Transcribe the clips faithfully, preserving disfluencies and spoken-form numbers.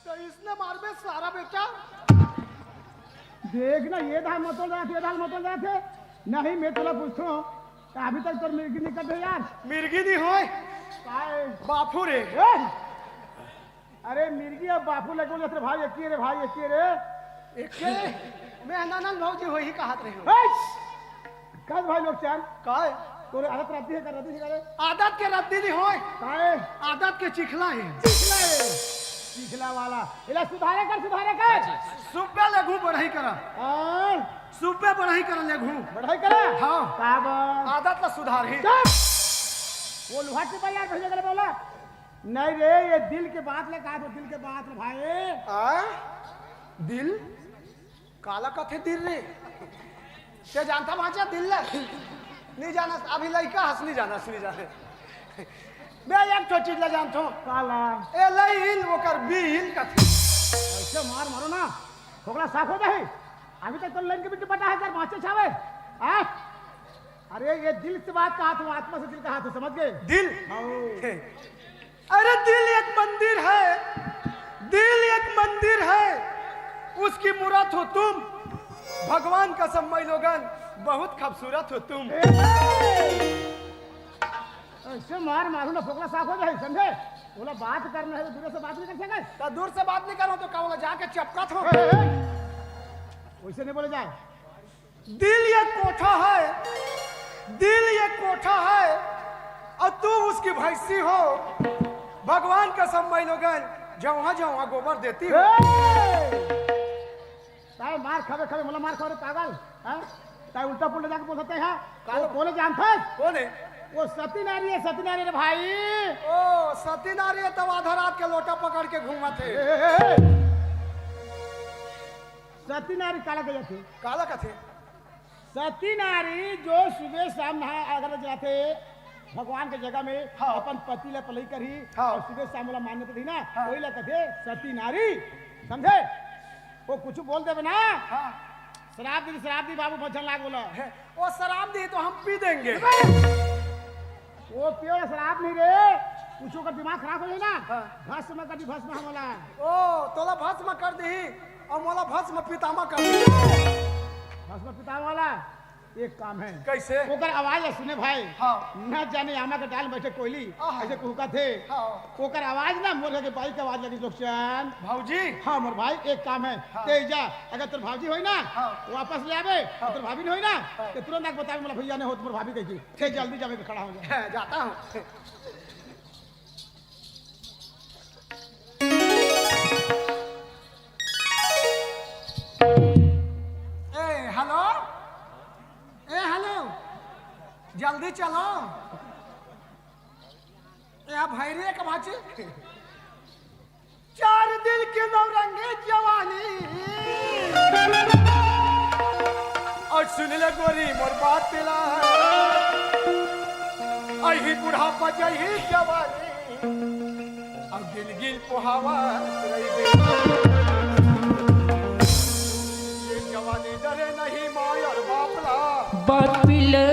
तो इसने मारबे सारा बेटा। देख ना, ये धान मतल जाथे, ये धान मतल जाथे। नहीं, मैं तोला पूछथों, अभी तक तोर मिर्गी नहीं कटे यार। मिर्गी नहीं होय। काय? बापू रे। ए! अरे मिर्गी अब बापू लगे बोले रे भाई, एक ही रे भाई, एक ही रे। एक के? मैं नाना भौजी होही कहत रहे हो। ए! कस भाई लोग चान? काय? तोरे आदत रद्दी है का, रद्दी है का रे? आदत के रद्दी नहीं होय। काय? आदत के चिखला है। चिखला है। चिखला वाला। इला सुधारे कर, सुधारे कर। सुबह लेघू बढ़ाई करा। हाँ। सुबह बढ़ाई करा लेघू। बढ़ाई करा? हाँ। का बा? आदत ला सुधार ही। चुप! वो लोहा के बल्ला भैया करे बोला। नहीं रे, ये दिल के बात ले कहा तो दिल के बात ले भाई। आ? दिल? काला कथे दिल रे? ते जानता भांचा दिल ले? नहीं जाना, अभी लइका हस नहीं जाना, नहीं जाने। मैं एक ठो चीज ला जानथो। काला? ए लइल ओकर बिल कथे। ऐसे मार मारो ना, खोखला साफ हो जाए। अभी तक तो लाइन के बीच में बटा है सर, बाँचे छावे। आ? अरे ये दिल से बात कहा तो आत्मा से दिल कहा तो समझ गए? दिल? हाँ। अरे दिल एक मंदिर है, दिल एक मंदिर है, उसकी मूरत हो तुम। भगवान कसम मई लोगन, बहुत खूबसूरत हो तुम। ए! ऐसे मार मारू ना, फोकला साफ हो जाए, समझे? बोला बात करना है तो दूर से बात नहीं कर सके। तो दूर से बात नहीं करो तो का बोला, जाके चपका थो। ए, ए, ए! वैसे नहीं बोले जाए। दिल एक कोठा है, दिल एक कोठा है, और तू उसकी भैंसी हो। भगवान कसम मई लोगन, जौहा जौहा गोबर देती हो। ए! ताए मार खावे खावे, मोला मार खावे रे पागल, हाँ? ताए उल्टा पुल्टा जाके बोल सकते हैं। वो कौन है? जानत हस? कौन है? वो सती नारी है, सती नारी रे भाई। ओ, सती नारी है, तब आधा रात के लोटा पकड़ के घूमत है। ए, ए, ए, ए। सती नारी काला कहे जाथे? काला कथे? सती नारी जो सुबह शाम नहा अगर जाथे भगवान के जगह में, हाँ। अपन पति ला पलई करही, हाँ। और सुबह शाम वाला मान्यता दी ना, हाँ। वही ला कथे सती नारी, समझे? वो कुछ बोल देवे ना, हाँ। शराब दी, शराब दी बाबू, भजन लाग बोला। है, वो शराब दी तो हम पी देंगे। वो पियो शराब नहीं रे, कुछ का दिमाग खराब हो जाए ना, हाँ। भस्म कर दी, भस्म हमला। ओ, तोला भस्म कर दी और मोला भस्म पितामह कर दी। भस्म पितामह वाला एक काम है। कैसे? ओकर आवाज ला सुने भाई। हाँ। न जाने आमा के डाल में बैठे कोयली आहा। ऐसे कुहका थे। हाँ। ओकर आवाज ना मोर के बाई के आवाज लगी लोग चान। भौजी। हाँ मोर भाई, एक काम है। हाँ। ते जा, अगर तोर भाजी होई ना, हाँ। वापस ले आवे। हाँ। तोर भाभी नहीं होई ना, हाँ। तो तुरंत आके बतावे, मोला भैया ने हो, तुम्हार भाभी कही थी। थे जल्दी जावे के खड़ा हो जाए। हाँ, जाता हूँ। ए, हेलो। ए, हेलो। जल्दी चलो। ए, भैरी एक बाची। चार दिन के नौरंगी जवानी। सुन ले गोरी मोर बात ला, अही बुढ़ापा जही जवानी, अब गिल गिल पोहावा रही दे। ये जवानी डरे नहीं माय और बाप ला। बाप ला।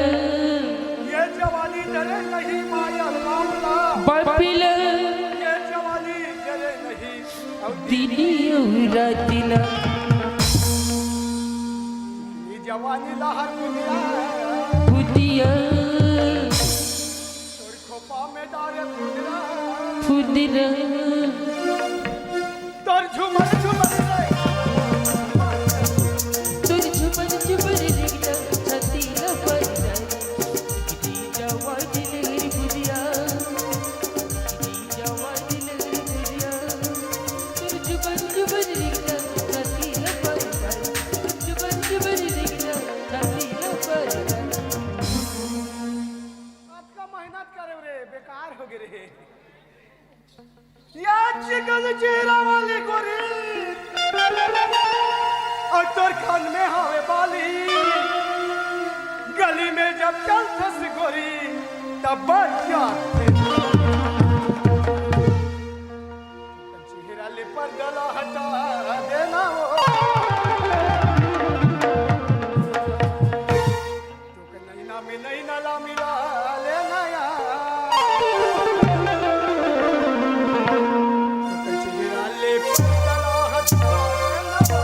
ये जवानी डरे नहीं माय और बाप ला। बाप ला। ये जवानी डरे नहीं अब दिन और रात ला। ये जवानी लहर बुधिया। बुधिया। तोर खोपा में डारे फुदरा। फुदरा। तोर झुमर झुमर रे। तोर झुमर झुमर रे, छाती ला पर रे। जवानी लहर बुधिया। आज का मेहनत करे रे, बेकार हो गए रे। या चिकन चेहरा वाली गोरी, और तोर कान में हवे बाली, गली में जब चलथस गोरी, तब बज जाथे। चेहरा ले पर्दा ला हटा देना वो। तोके नैना में नैना ला मिला लेना यार। तोके चेहरा ले पर्दा ला हटा देना वो।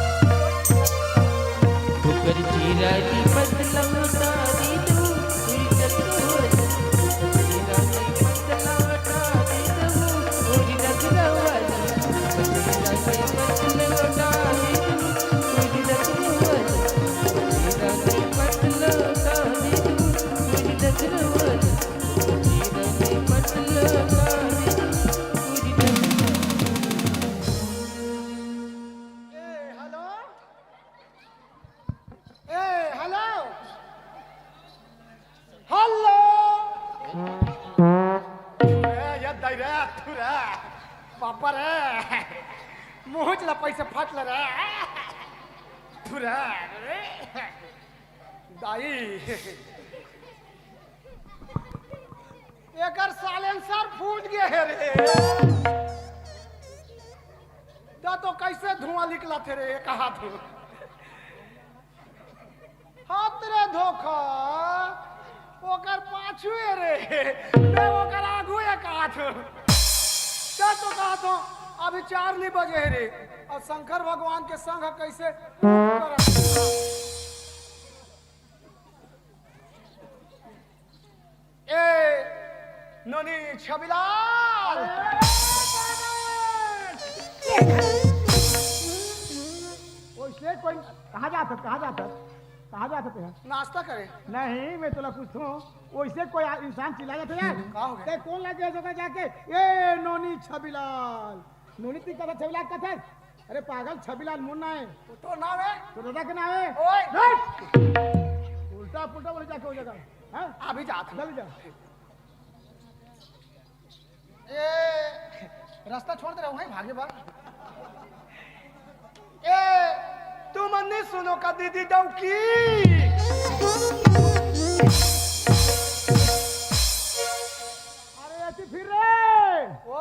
ओकर चेहरा ले पर्दा ला हटा दे दो, उल्टा तो ए, हेलो। ए, हेलो। हेलो। ए, ये दाई रे, थुरा। बापा रे। मुँह चला पैसा फाट ले रे। थुरा। दाई। एकर साइलेंसर फूट गए हे रे। त तो कैसे धुआं निकलथे रे, कहा तू? हाथ रे धोखा, ओकर पाछू हे रे, मैं ओकर आगू हे कहा तू। त तो कहा तू, अभी चार नहीं बजे हे रे, और शंकर भगवान के संग कैसे करत हे? ए, नोनी छबिलाल। वैसे कोई कहाँ जात हस, कहाँ जात हस, कहाँ जात हस? नाश्ता करे। नहीं, मैं तोला पूछथों, वैसे कोई आ-, इंसान चिल्ला जाथे यार। का हो गया? ते कौन लगे जगह जाके, "ए नोनी छबिलाल, नोनी ती कथा छबिलाल कथा?" अरे पागल, छबिलाल मोर नाम हे। तो तोर नाम हे? तो दादा के नाम हे। ओए। हट! उल्टा पुल्टा बोले जाके वो जगह। हाँ? अभी जात हूँ। जल्दी जा। ए, रास्ता छोड़ दे रहा हूँ, भागे बा। ए, तुमन नहीं सुनो का दीदी डौकी? अरे, एती फिर रे। ओ?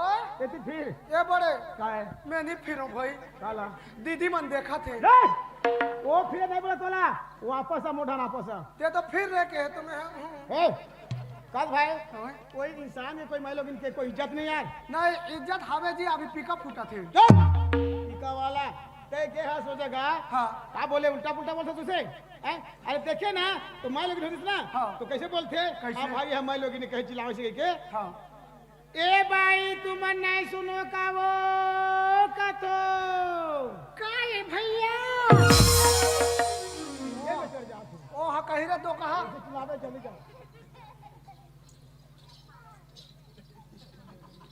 एती फिर। ए बड़े। का हे? मैं नहीं फिरूं भाई। काला? दीदी मन देखा थे। रे! वो फिर नहीं बोला तोला, वापस आ, मोटा वापस आ। ते तो फिर रे के, तो मैं, हम्म। ए, कस भाई, हाँ। कोई इंसान के, कोई माई लोगिन के कोई इज्जत नहीं यार। नहीं, इज्जत हवे जी, अभी पीका फूटा थे। चुप! पीका वाला, ते के हा सोचेगा? हाँ। का बोले, उल्टा पुल्टा बोलता तुझे? हैं? अरे देखे ना, तो माई लोगिन होतीस ना, हाँ। तो कैसे बोलते? कैसे? हाँ भाई, हम माई लोगिन कहे चिल्लावे से के। हाँ। ए बाई, तुमन नहीं सुनो का वो कथो? का ए भैया? ये में चढ़ जात हो। ओ, हाँ, कही रे तो कहा। ऐसे चिल्लावे चले जाओ।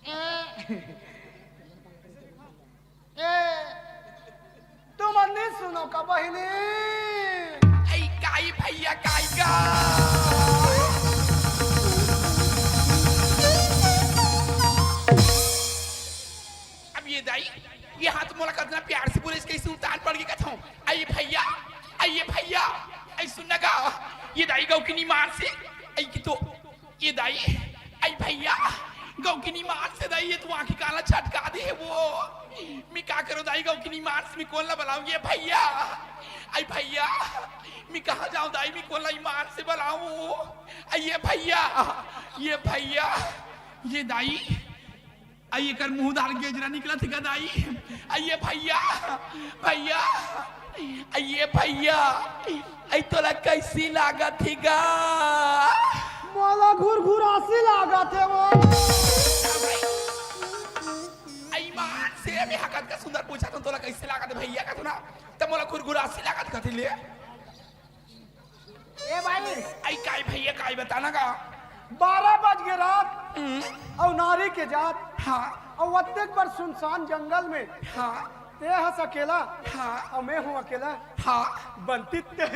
ए, ए, तुमन नहीं सुनो का बहिनी? आई काई भैया, काई का? अब ये दाई, ये हाथ मोला कतना प्यार से बोले, इसके सुल्तान पड़ गई कथों। आई भैया, आई भैया, आई सुन ना गा। ये दाई गौकिनी मार से, अई की तो, ये दाई, अई भैया, गौकिनी मार से दाई, ये तो आँखी काला छटका दे हे वो। मैं का करो दाई, गौकिनी मार से मैं कोन ला बलाऊँ ये भैया? अई भैया, मैं कहाँ जाऊँ दाई, मैं कोन ला मार से बलाऊँ? अई ये भैया, ये भैया, ये दाई, अई एकर मुँह डार गेजरा निकलत हे गा दाई। अई ये भैया, भैया, अई ये भैया, अई तोला कइसे लागत हे गा? मोला घुरघुरासी लागत हे वो। अई मार से मैं हकत का सुंदर पूछत हँव, तोला कइसे लागत हे भैया कथों ना, त मोला घुरघुरासी लागत कथे ले। ए भाई, अई काई भैया, काई बताना का? बारह बज गे रात, हम्म। अउ नारी के जात, हाँ। अउ अतेक बड़ सुनसान जंगल में, हाँ। ते हस अकेला, हाँ। अउ मैं हूँ अकेला, हाँ। बनती ते। अई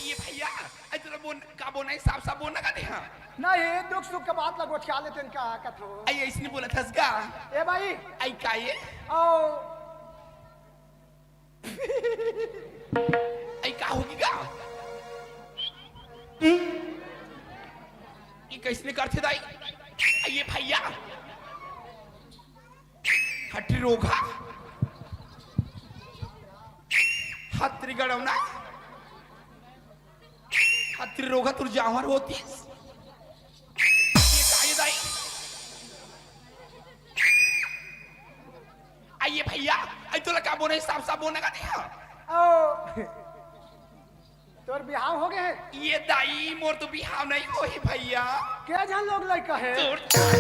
ये भैया, अई तोला बोन, का बोना हे, साफ साफ बोना का दे, हाँ। नहीं, दुख सुख के बात ला गोठिया लेतेन का कथों। अई अइसने बोलत हस गा? ए भाई। अई का ये? अउ अई का होगे गा? ये कइसने करथे दाई? अई ये भैया। हट रे रोगहा। हट रे गड़ौना। हट रे रोगहा, तोर जाँवर होतिस। ये का ये दाई? अई ये भैया, अई तोला का बोना हे, साफ साफ बोना का दे, हाँ। अउ तोर बिहाव होगे हे? ये दाई, मोर तो बिहाव नइ होही भैया। के झन लोग लइका हे? तोर चार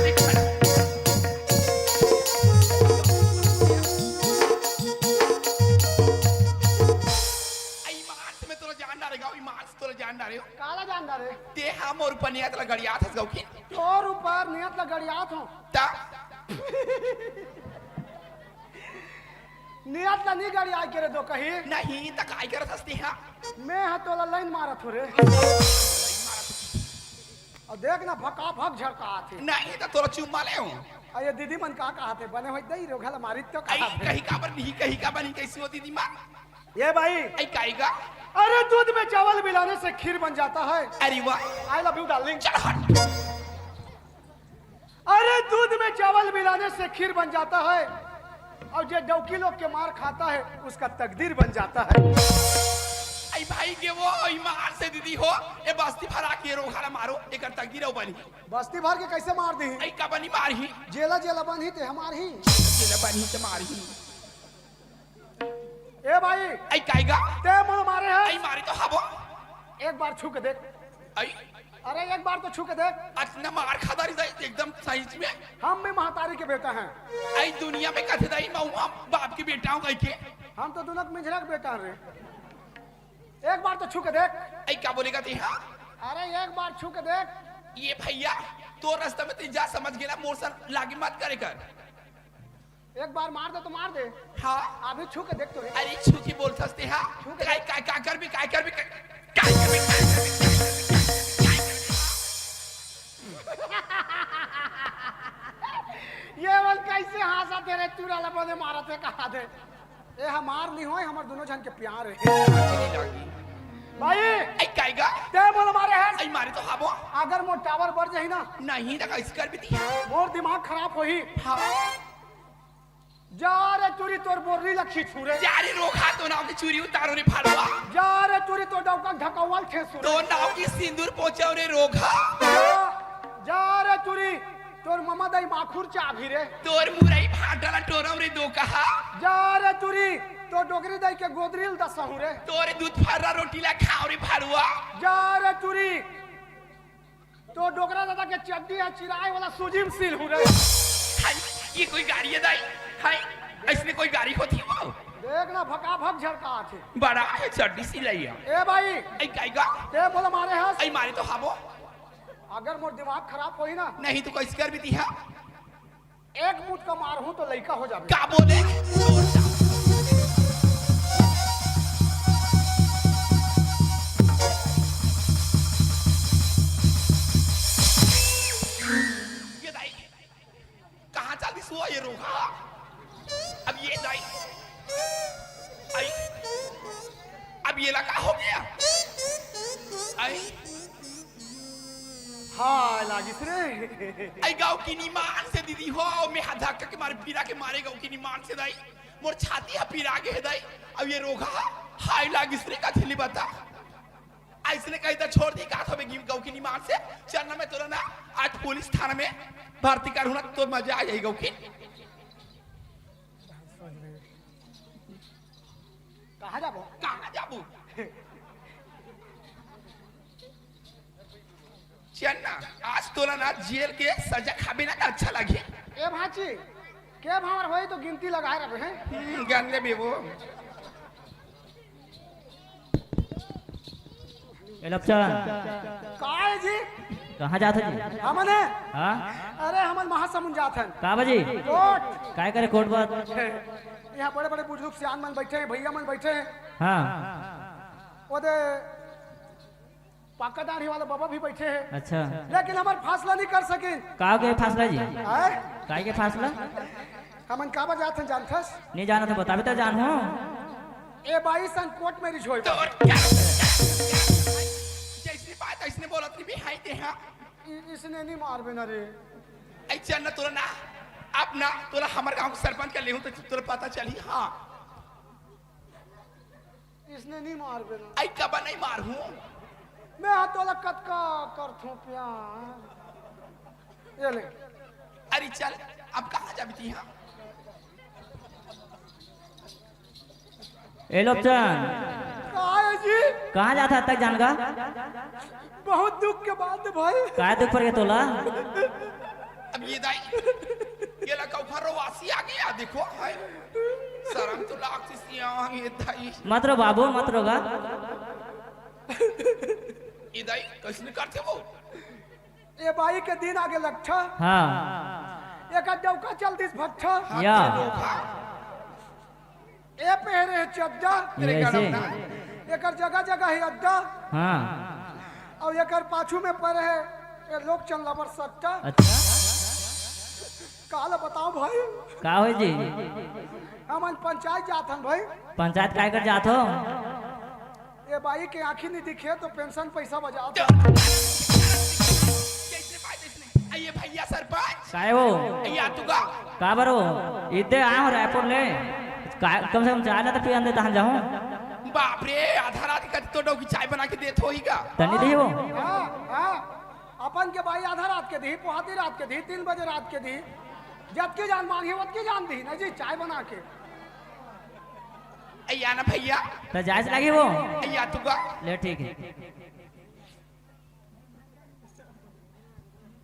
अई मार से मैं तोला जान डारे गा, अई मार से तोला जान डारे हँव। काला जान डारे? ते हा मोर ऊपर नियत ला गड़ियात हस गौकिन। तोर ऊपर नियत ला गड़ियात हँव। त नियत ला नी गड़ियाय के रे दो कही। नहीं, त काय करत हस तेहा? मैं हा तोला लाइन मारत हँव रे। अउ देख ना, भका भक झड़काथे। नहीं, त तोला चुम्मा लेहूँ। अरे दीदी मन का कहाथे, बने होई दई रोगहा ला मारिस त अई कहाथे। कही काबर नहीं, कही काबर नहीं, कइसे हो दीदी मन? ये भाई। अई काई गा? अरे दूध में चावल मिलाने से खीर बन जाता है। अरे वाह। I love you darling। चल हट। अरे दूध में चावल मिलाने से खीर बन जाता है, और जो डौकी लोग के मार खाता है उसका तकदीर बन जाता है। अई भाई गे वो, अई मार से दीदी हो, ए बस्ती भर आके रोगहा ला मारो, एकर तकदीर अउ बनही। बस्ती भर के कइसे मार दिही? अई का बनी मारही? जेला जेला बनही ते हमार ही। जेला बनही ते मारही। ए भाई। अई काई गा? ते मोला मारे हस। अई मारे तो हबो। एक बार छू के देख। अई। अरे एक बार तो छू के देख। अतना मार खा डारिस एकदम सही में। हम भी महतारी के बेटा हैं। अई दुनिया में कथे दाई, मैं हुआ बाप के बेटा हूँ कहिके। हम तो दुनों के मिंझरा के बेटा हन रे। एक बार तो छू के देख। अई का बोले गा ते, हाँ? अरे एक बार छू के देख। ये भैया, तोर रस्ता में ते जा समझ गेला, मोर सन लागे मत करे कर। एक बार मार दे तो मार दे। हाँ। अभी छू के देख तो रे। अरे छू के बोलथस ते, हाँ? छू के काय, देख। काय, काय करबे, काय करबे, काय, काय करबे, काय करबे, काय करबे, काय करबे? ये मन कइसे हाँसथे रे, चूरा ला बने मारथे कहाथे। ए हमार नहीं होय, हमर दुनों झन के प्यार हे। भाई। अई काई गा? ते मोला मारे हस। अई मारे तो हबो। अगर मोर टावर बर जाही ना। नहीं त कइसे करबे ते? मोर दिमाग खराब होही। हाँ। जा रे टूरी तोर बोर्री ला खींचहूँ रे। जा रे रोगहा, तोर नाव के चूरी उतारहूँ रे भड़वा। जा रे टूरी तोर डौका ढकौवा ल ठेसहूँ रे। तोर नाव के सिंदूर पोंछहूँ रे रोगहा। जा, जा रे टूरी तोर ममा दाई माखुर चाबही रे। तोर मुरई भाटा ला टोरहूँ रे दोकहा। जा रे टूरी तोर डोकरी दाई के गोदरी ल दसहूँ रे। तोर दूध फर्रा रोटी ला खाहूँ रे भड़वा। जा रे टूरी तोर डोकरा दादा के चड्डी ह चिराय वाला सूजी म सिलहूँ रे। हाय, ये कोई गारी हे दाई? हाय, अइसने कोई गारी होथे वो? देख ना, भकाभक झड़काथे। बड़ा हे चड्डी सिलइया। ए भाई। अई काई गा? ते मोला मारे हस? अई मारे तो हबो। अगर मोर दिमाग खराब होही ना। नहीं त कइसे करबे ते, हाँ? एक मुतका मारहूँ त लइका हो जाबे। का बोले? ये दाई, कहाँ चल दिस वो ये रोगहा? अब ये दाई, आई, अब ये लगा हो गया। आई, हाय लागिस रे। आई, गाँव की निमान से दीदी हो, मैं हा धक्का के मारे, पीरा के मारे गाँव की निमान से दाई, मोर छाती हा पीरा गे हे दाई। अब ये रोगहा हाय लागिस रे का थैली बता। अइसने कही त छोड़ दी का थोबे गाँव की निमान से। चल ना, मैं तोला ना आज पुलिस थाना में भर्ती करहूँ ना, तो मजा आ जाही गाँव की। कहाँ जाबो? कहाँ जाबो? चल ना, आज तोला ना जेल के सजा खाबे ना त अच्छा लगही। ए भांची, के भांवर होई तो गिनती लगाए रहे हैं। हम्म, जान ले बेबो। ए लपचन। का है जी? कहाँ जात हो जी? हमन है? हाँ? अरे हमन महासमुंद जात हन। का बा जी? कोर्ट। काय करे कोर्ट बर? यहाँ बड़े-बड़े बुजुर्ग सियान मन बैठे हैं, भैया मन बैठे हैं। हाँ। ओदे पाका दाढ़ी वाला बाबा भी बैठे हैं। अच्छा। लेकिन हमर फैसला नहीं कर सकिन। का के फैसला जी? हैं? काय के फैसला? हमन काबर जात हन जानथस? नहीं जाना तो बताबे तो जानहूँ। ए बाई सन कोर्ट मैरिज होए। तो क्या? जैसने बात अइसने बोलत नहीं भी हाय ते हाँ। इ-, इसने नहीं मारबे ना रे। ऐ चल ना तोला ना, अब ना तोला हमर गाँव के सरपंच कर लेहूँ तो तोला पता चली। हाँ। इसने नहीं मारबे ना। ऐ कबा नहीं मारहूँ। मैं हा तोला कतका करथूँ प्यार। ये ले। अरे चल, अब कहाँ जाबी ती हाँ? ए लोचन। का है जी? कहाँ जात हस तक जान गा? बहुत दुख के बात है भाई। काय दुख पर गे तोला? अब ये दाई, ये लड़का ऊपर रोवासी आ गया, देखो, हाय। शरम तो लागती सियान, ये दाई। मत रो बाबू, मत रो गा। ये दाई, कइसने करथे वो? ए बाई के दिन आगे लट्ठा। हाँ। एकर डौका चल दिस भट्ठा। या। ए पहरे हे चड्डा। तेरे ऐसे। गरम ना। एकर जगह जगह हे अड्डा। हाँ। अउ एकर पाछू में परे हे ए लोकचन लबर सट्टा। अच्छा। काला बताओ भाई। का होय जी? हमन पंचायत जात हन भाई। पंचायत काय कर जात हो? ए बाई के आँखी नहीं दिखे तो पेंशन पैसा बजा दो। जैसे भाई, जैसे नहीं। आ, ये भैया सरपंच। काय हो? आ, ये आ तू का? का बरो? इदे आए हो रायपुर ले। का, कम से कम चाय ना तो पियन दे तहन जाऊं। बाप रे, आधा रात का तो डौकी चाय बना के देत होही का? तनी दी हो। हाँ, हाँ। अपन के बाई आधा रात के दी, पोहाती रात के दी, तीन बजे रात के दी। जतकी जान मांगी, ओतकी जान दी ना जी, चाय बना के। अइया ना भैया। तो जायज लगी वो? अइया तू का? ले ठीक है।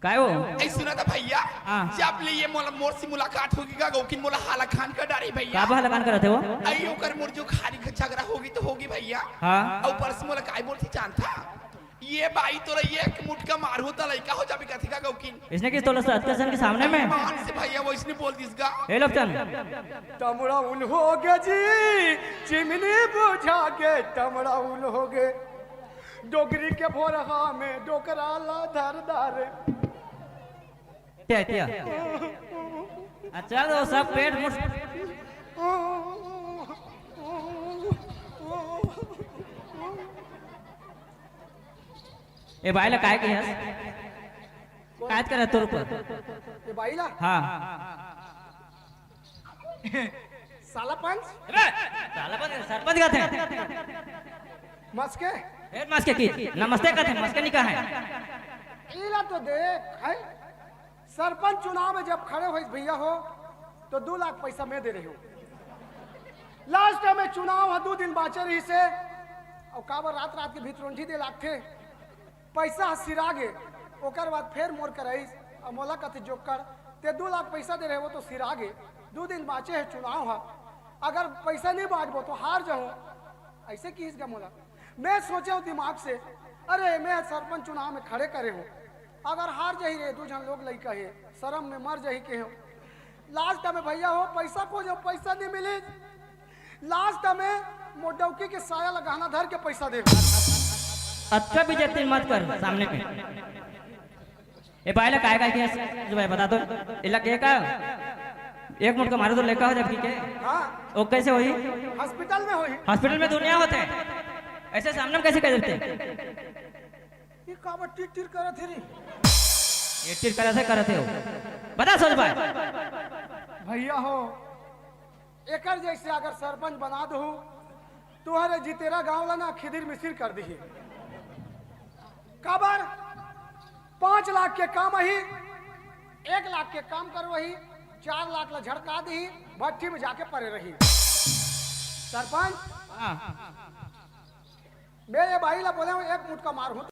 काय हो? ऐ सुना था भैया। हाँ। जब ले ये मोला, मोर से मुलाकात होगी का, गौकिन मोला हाला खान कर डारी भैया। का बा हाला खान करत हे वो? अई ओकर मोर जो खारी ख-, झगड़ा होगी तो होगी भैया। हाँ। अउ परस मोला काय बोलती जानथा? ये बाई तोला एक मुटका मारहूं त लइका हो जाबे कथे का गौकिन। इसने किस तोला से अतका सन के सामने में? मान से भैया वो इसने बोल दिस गा। ए लोचन। तमड़ा उल हो गे जी, चिमनी बुझा गे, तमड़ा उल हो गे। डोगरी के भोरहा में डोकरा ला धर धारे। त्या, त्या। अच्छा, तो सब पेट मुस- ए बाई ला काय कहे हस? काय करे तोर ऊपर? ए बाई ला? हाँ। साला पंच? अबे, साला पंच, सरपंच कथे। मस्के? ए, मस्के की? नमस्ते कथे, मस्के नहीं कहा है। इला तो देख, है? सरपंच चुनाव में जब खड़े होइस भैया हो, तो दू लाख पैसा मैं दे रहे हूँ। लास्ट में चुनाव ह, दू दिन बाँचे रहिस हे, अउ काबर रात रात के भितरौंठी दे लागथे। पैसा ह सिरा गे, ओकर बाद फेर मोर कर आइस, अउ मोला कथे, "जोक्कड़, ते दू लाख पैसा दे रहे, वो तो सिरा गे, दू दिन बाँचे हे चुनाव ह, अगर पैसा नहीं बाँटबो तो हार जाहूँ।" अइसे किहिस गा मोला। मैं सोचेंव दिमाग से, अरे मैं सरपंच चुनाव में खड़े करे हूँ, अगर हार जाही रे, दू झन लोग लइका हे, शरम में मर जाही केहेंव। लास्ट में भैया हो पैसा खोजेंव, पैसा नहीं मिलिस। लास्ट में मोर डौकी के साया ला गहना धर के पैसा दे। अतका बेइज्जती मत कर सामने में। ए बाई ला काय काय किहिस जो भाई बता तो। एला के का? एक मुटका मारे तो लइका हो जाही के? हाँ। ओ कैसे होही? हॉस्पिटल में होही। हॉस्पिटल में दुनिया होथे, ऐसे सामने में कैसे कह देथे? ये काबर टिर टिर करत हे रे? ये टिर करत हे, करत हे हो। बता सोच भाई। भैया हो, एकर जैसे अगर सरपंच बना दहू, तुम्हारे जितेरा गांव ला ना खिदिर मिसिर कर दिही। काबर? पाँच लाख के काम आही, एक लाख के काम करवाही, चार लाख ला झड़का दिही, भट्ठी में जाके परे रही। सरपंच, हाँ। मैं ये भाई ला बोले हूँ, एक मुटका मारहूँ।